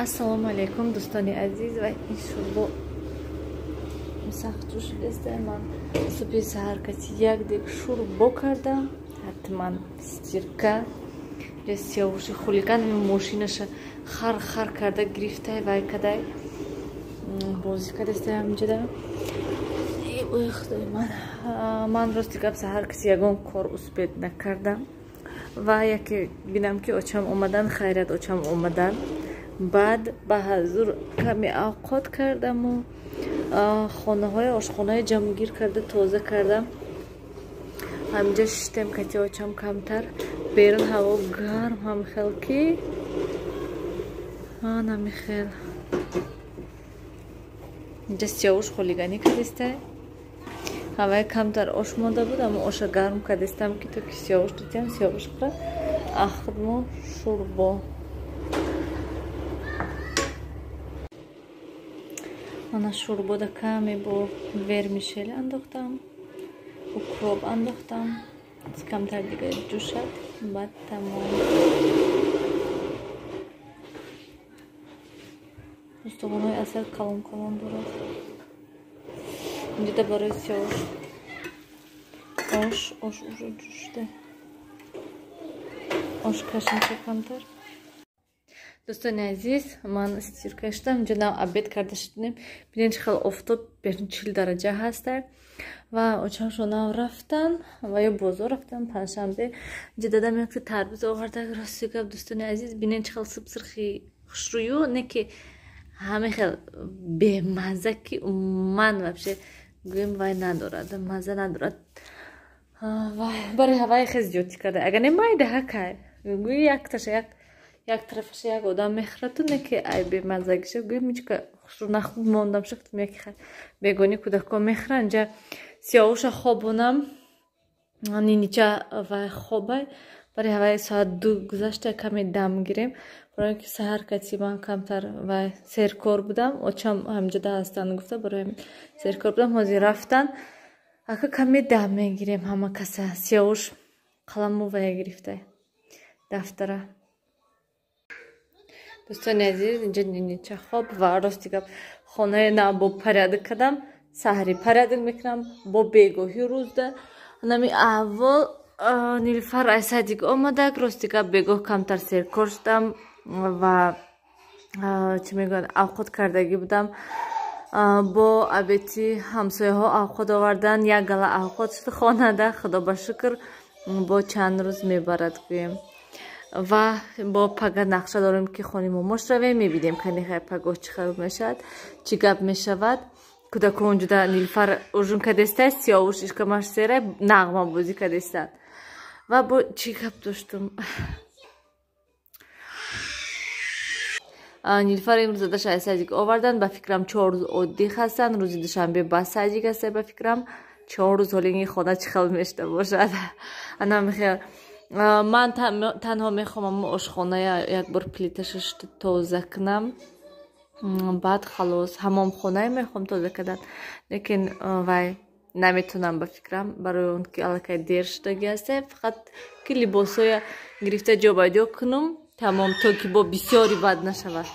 Ассалому алайкум, дӯстони азиз. Ва ин шӯрбо сахт ҷӯшидааст. Ман субҳи саҳар каси як дег шӯрбо кардам. Ҳатман стирка. Сиёвуши хулиган мошинаша хар-хар карда гирифтай, вай кадай. Бозӣ кардастай ҳаминҷода. Ой, худои ман. Ман рости гап саҳар каси ягон кор успед накардам. Ва яке бинам ки очам омадан, хайрат очам омадан. Баъд ба ҳазур каме авқот кардаму хонаҳои ошхонаи ҷамъгир карда тоза кардам. Ҳаминҷо шиштем кати очам камтар. Берун ҳаво гарм ҳам хел ки ҳамихел. Инҷа сиёвуш хулиганӣ кардистай. Ҳаваи камтар ош монда буд, аммо оша гарм кардистам ки то ки сиёвуш дидям, сиёвуш хӯрад. Ахмо шӯрбо. Ана шӯрбода каме бо вермишел андохтам, укроп андохтам, камтар дига ҷӯшад, баъд тамом. Устухонҳои асал калон калон дорад. Инҷода барои сиёвуш ош, ош уже ҷӯшида. Ош кашимча камтар. Дӯстони азиз, ман стирка шудам. Инҷо нав обед карда шудем. Бинед чӣ хел офтоб 40 дараҷа ҳаста. Ва очамшон нав рафтан ва ё бозор рафтан панҷшанбе. Инҷо дадам як тарбуз оварда. Рости гап дӯстони азиз, бинед чӣ хел сибсирхи хушрӯю, не ки ҳаме хел бемазза ки умуман вообще гӯем вай надорад, мазза надорад. Барои ҳаваи хел зиёдтӣ карда. Агар не майда ҳакай, гӯи якташа як тарафаша як одам мехӯрад, ту не ки ай бемаззагиша гӯем мичка хушрӯ нахуб мондам шуфтам яки хай бегони кӯдакҳо мехӯранд. Инҷа сиёвуша хобонам, нинича вай хобай. Барои ҳаваи соат 2 гузашта каме дам гирем. Барои ки саҳар кати ман камтар вай серкор будам. Очам ҳаминҷода ҳастанд гуфта, барои серкор будам. Ҳозир рафтан. Ака каме дам мегирем ҳама каса. Сиёвуш қаламу вая гирифтай, дафтара. Дӯстони азиз, инҷо нинича хоб ва рости гап хонаи нав бо порядок кардам. Саҳари порядок мекунам бо бегоҳи рӯзда. Нами аввал Нилфар ай садик омадак. Рости гап бегоҳ камтар серкор шудам ва чӣ мегӯянд, авқот кардагӣ будам. Бо абети ҳамсояҳо авқот овардан, як гала авқот шуд хонада. Худо ба шукр бо чанд рӯз мебарад гӯем. Ва бо пага нақша дорем ки хони момош равем, мебинем кани хай пагоҳ чӣ хел мешавад, чӣ гап мешавад. Кӯдакҳо онҷода Нилфар ужун кардестай, сиёвуш ишкамаш серай, нағмабозӣ кардестанд. Ва бо чӣ гап доштум? Нилфар имрӯз дадаша ай садик овардан. Ба фикрам 4 рӯз оддӣ ҳастанд. Рӯзи душанбе ба садик ҳастай ба фикрам. 4 рӯз ҳоли ин хона чӣ хел мешуда бошад. Ана мехел ман танҳо мехоҳам ошхоная як бор плиташа тоза кунам. Баъд халос ҳамомхонае мехоҳам тоза кардан. Лекин вай наметонам ба фикрам, барои он ки аллакай дер шудагӣ ҳастай. Фақат ки либосҳоя гирифта ҷобаҷо кунам, тамом, то ки бо бисёри бад нашавад.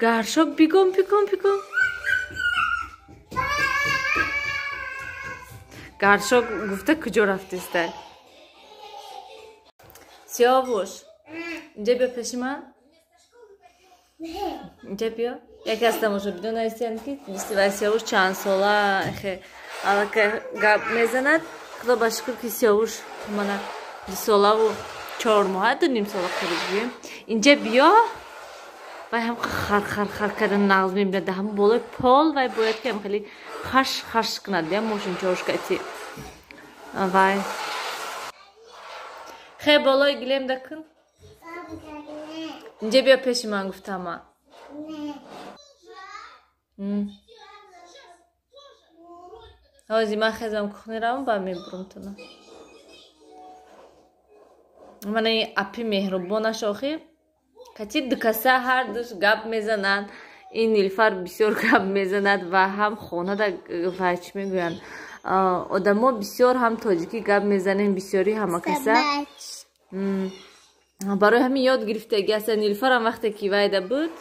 Гаршок бигом, бигом, бигом. Гаршок гуфта куҷо рафтистай? Сиёвуш, инҷа биё пеши ман. Инҷа биё. Яке аз тамошобинон нависиянд ки Сиёвуш чанд сола аллакай гап мезанад. Худо ба шукр ки Сиёвуш мана 2 солаву 4 моҳа, 2.5 сола қариб гӯем. Инҷа биё. Вай ҳам хар хар хар карда нағз мебинад. Ҳам болои пол вай бояд ки ҳам хеле хаш хаш кунад, я мошинчош кати. Вай. Хе болои гилем дакун. Инҷа биё пеши ман гуфтам ман. Ҳозир ман хезам кухни равам, ба мебурам туна. Мана ин апи меҳрубонаш охир. Кати ду каса ҳар душ гап мезананд. Ин Нилфар бисёр гап мезанад ва ҳам хонада вай чӣ мегӯянд, Одамо бисёр ҳам тоҷикӣ гап мезанем, бисёри ҳама каса. Барои ҳамин ёд гирифтагӣ ҳастанд. Нилуфарам вақте ки вайда буд,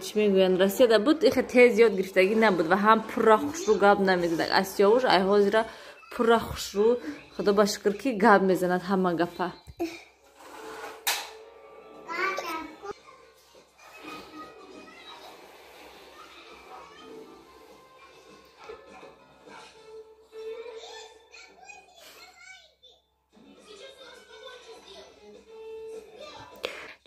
чӣ мегӯянд, Россияда буд, ихе тез ёд гирифтагӣ набуд ва ҳам пурра хушрӯ гап намезадак. Аз Сиёвуш ай ҳозира пурра хушрӯ, худо ба шукр, ки гап мезанад ҳама гапа.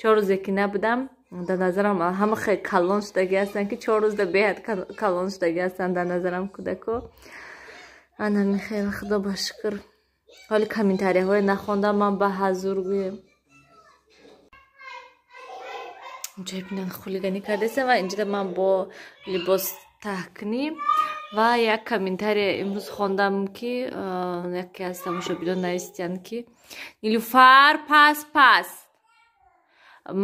Чор рӯзе ки набудам, дар назарам ҳама хеле калон шудагӣ ҳастанд, ки 4 рӯзда беҳад калон шудагӣ ҳастанд дар назарам кӯдако. Ана михел, худо ба шукр. Ҳоли комментарияҳое нахондам ман, ба ҳазур гӯем. Инҷа бинан хулиганӣ кардастам ва инҷода ман бо либос таҳкунӣ ва як комментария имрӯз хондам, ки яке аз тамошобинон навистиянд, ки Нилуфар пас пас.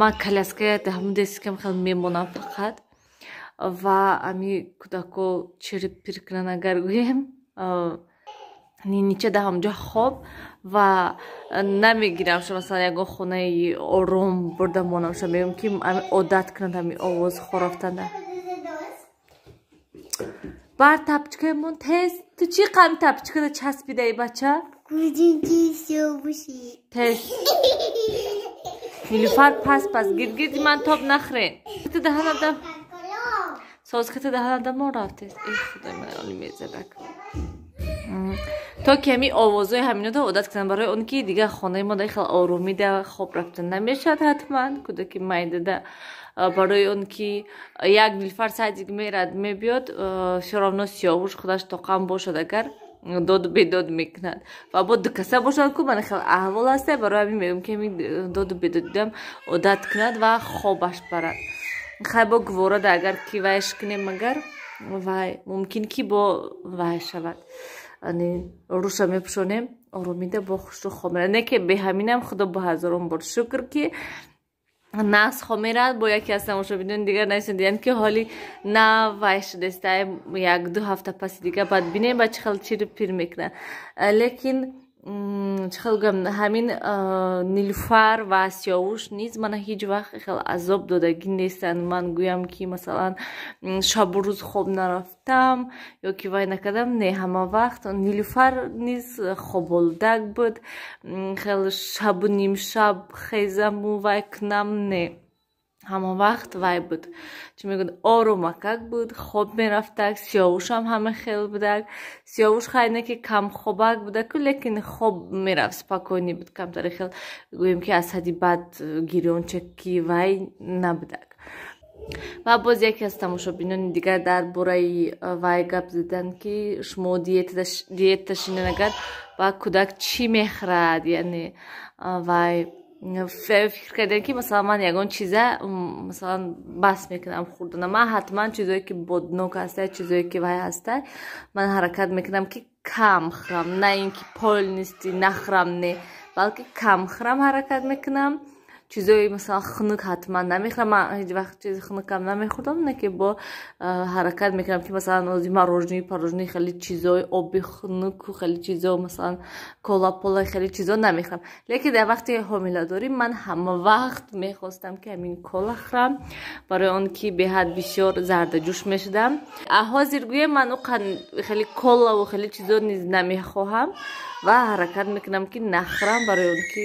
Ман коляска ҳамун дестикам хел мемонам фақат ва ами кӯдако чириб пир кунан, агар гӯем, нича да ҳамҷо хоб ва намегирамша, масалан ягон хонаи ором бурда монамша, мегӯям ки ами одат кунанд ҳами овоз хорафтанда. Бар тапчикаемон тез, ту чӣ қами тапчикада часпидаи, бача? Тез. Нилуфар пас пас гирдгирди ман тоб нахӯрен. Ту даҳанада созката даҳанада мо рафтест. Эй худои ман, оли мезадак. То ки ҳами овозҳои ҳаминода одат кунам, барои он ки дигар хонаи мо хел оромида хоб рафта намешавад ҳатман кӯдаки майдада, барои он ки як Нилуфар садик мерад мебиёд, всё равно Сиёвуш худаш тоқам бошад, агар доду бедод мекунад ва бо дукаса бошад, ку мана хел аҳвол ҳаста. Барои ҳамин мегӯям, ки ҳамин доду бедодидам одат кунад ва хобаш барад. Хай, бо гуворада агар ки вайш кунем, агар вай мумкин ки бо вай шавад, руша мепӯшонем, оромида бо хушрӯ хоб мерад. Не ки беҳаминам, худо бо ҳазорон бор шукр, ки нас хоб мерад. Бо яке аз тамошобинони дигар нависондиянд, ки ҳоли на вай шудеста, 1-2 ҳафта паси дигар баъд бинем, ба чӣ хел чиру пир мекунад. Лекин чӣ хел гӯям, ҳамин Нилуфар ва Сиёвуш низ мана ҳеҷ вақт хел азоб додагӣ нестанд. Ман гӯям, ки масалан шабу рӯз хоб нарафтам ё ки вай накардам, не, ҳама вақт Нилуфар низ хоболудак буд. Хел шабу нимшаб хезаму вай кунам, не, ҳама вақт вай буд, чӣ мегӯянд, оромакак буд, хоб мерафтак. Сиёвушам ҳама хел будак. Сиёвуш хай не ки камхобак будаку, лекин хоб мерафт, спокойный буд, камтаре хел гӯем ки аз ҳадди бад гирёнчаки вай набудак. Ва боз яке аз тамошобинони дигар дар бораи вай гап заданд, ки шумо диета шинен, агар ба кӯдак чӣ мехӯрад, яъне вай фикр кардем, ки масалан ман ягон чиза масалан бас мекунам хӯрдана. Ман ҳатман чизое ки боднок ҳаста, чизое ки вай ҳаста, ман ҳаракат мекунам, ки кам хӯрам, на ин ки полностью нахӯрам, не, балки кам хӯрам ҳаракат мекунам. Чизои масалан хунук ҳатман намехӯрам. Ман ҳеҷ вақт чизи хунукам намехӯрдам, не ки бо ҳаракат мекунам, ки масалан ози мороженое, пирожное, хеле чизои оби хунуку хеле чизо, масалан кола пола, хеле чизо намехӯрам. Лекин дар вақти ҳомиладорӣ ман ҳама вақт мехостам, ки ҳамин кола хӯрам, барои он ки беҳад бисёр зардаҷӯш мешудам. Ҳозир гӯям, ман хеле колаву хеле чизо низ намехоҳам ва ҳаракат мекунам, ки нахӯрам, барои он ки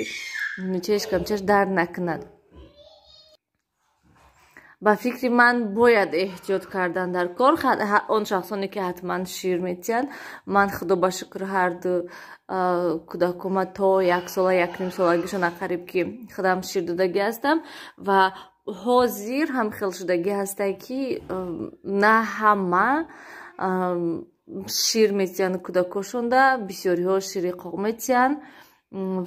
чешкамчаш дард накунад. Ба фикри ман бояд эҳтиёт кардан дар кор он шахсоне ки ҳатман шир метиҳанд. Ман худо ба шукр ҳарду кӯдакома то 1 сола, 1,5 солагишон ақариб ки худам шир додагӣ ҳастам ва ҳозир ҳам хел шудагӣ ҳастай, ки на ҳама шир метиҳанд кӯдакошонда, бисёриҳо шири қоқ метиҳанд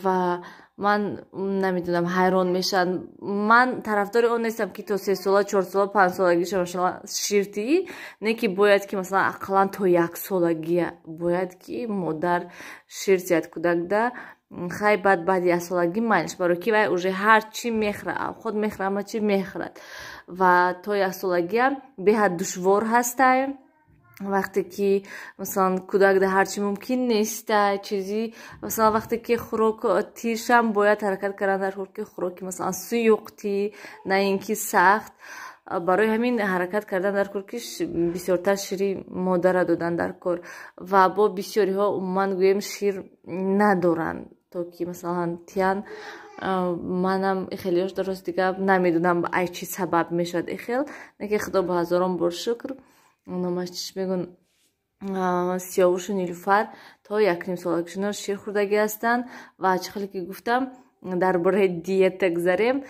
ва ман намедонам, ҳайрон мешавам. Ман тарафдори он нестам, ки то 3 сола, 4 сола, 5 солагиша масалан шир тиҳӣ, не ки бояд ки масалан ақаллан то 1 солагия бояд ки модар шир тиҳад кӯдакда. Хай, баъд баъди 1 солагӣ майлиш, барои ки вай уже ҳар чӣ мехӯрад, худ мехӯрад, ҳама чӣ мехӯрад ва то 1 солагия беҳад душвор ҳастай. Вақте ки, масалан, кӯдак дар ҳарчи мумкин неста чизи, масалан, вақте ки хӯрок тишам, бояд ҳаракат кардан дар кор, ки хӯроки, масалан, суюқ тӣ, на ин ки сахт. Барои ҳамин ҳаракат кардан дар кор, ки бисёртар шири модара додан дар кор. Ва бо бисёриҳо умуман, гӯем, шир надоранд, то ки, масалан, тиян. Манам хелеош дуруст дига намедонам, ай чӣ сабаб мешавад ихел. Неки худо ба ҳазорон бор шукр, номаш чиш мегӯн, Сиёвушу Нилуфар то 1,5 солагишона шир хӯрдагӣ ҳастанд. Ва чӣ хеле ки гуфтам, дар бораи диета гузарем.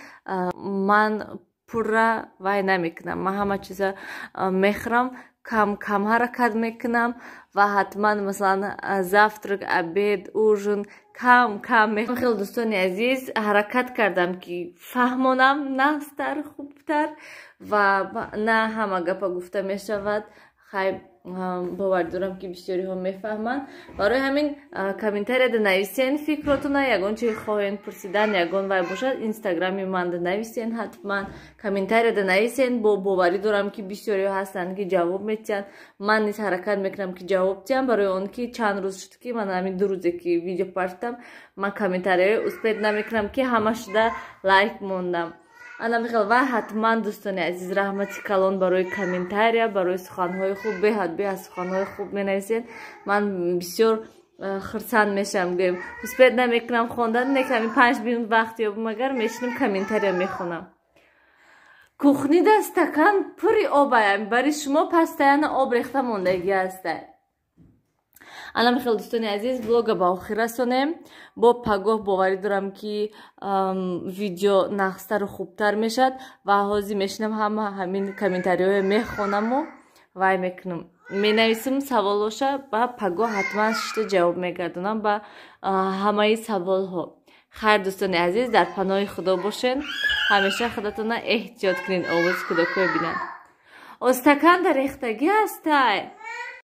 Ман пурра вай намекунам, ман ҳама чиза мехӯрам, кам кам ҳаракат мекунам ва ҳатман, масалан, завтрак, обед, ужин кам кам. Хеле, дӯстони азиз, ҳаракат кардам, ки фаҳмонам нағзтар, хубтар, ва на ҳама гапа гуфта мешавад. Хай, бовар дорам, ки бисёриҳо мефаҳманд. Барои ҳамин комментарияда нависен фикротона, ягон чи хоҳен пурсидан, ягон вай бошад, инстаграми манда нависен, ҳатман комментарияда нависен. Бо боварӣ дорам, ки бисёриҳо ҳастанд, ки ҷавоб метиҳанд. Ман низ ҳаракат мекунам, ки ҷавоб диҳам, барои он ки чанд рӯз шуд, ки ман ҳамин 2 рӯзе ки видео партам, ман комментарияҳои успеть намекунам, ки ҳама шуда лайк мондам. Ана михел. Ва ҳатман, дӯстони азиз, раҳмати калон барои комментария, барои суханҳои хуб. Беҳад беҳад суханҳои хуб менависед, ман бисёр хурсанд мешавам. Гӯем, успеть намекунам хондан, не ками 5 минут вақт ёбам, агар мешинам, комментария мехонам. Кухнида стакан пури обаям, бари шумо постоянно об рехта мондагӣ ҳастай. Ана михел, дӯстони азиз, влога ба охир расонем. Бо пагоҳ боварӣ дорам, ки видео нағзтару хубтар мешавад. Ва ҳозир мешинам, ҳама ҳамин комментариҳое мехонаму вай мекунам, менависам саволоша, ба пагоҳ ҳатман шишта ҷавоб мегардонам ба ҳамаи саволҳо. Хайр, дӯстони азиз, дар паноҳи Худо бошен, ҳамеша худатона эҳтиёт кунед. Овози кӯдакҳое бинанд, о стакан дар рехтагӣ ҳастай.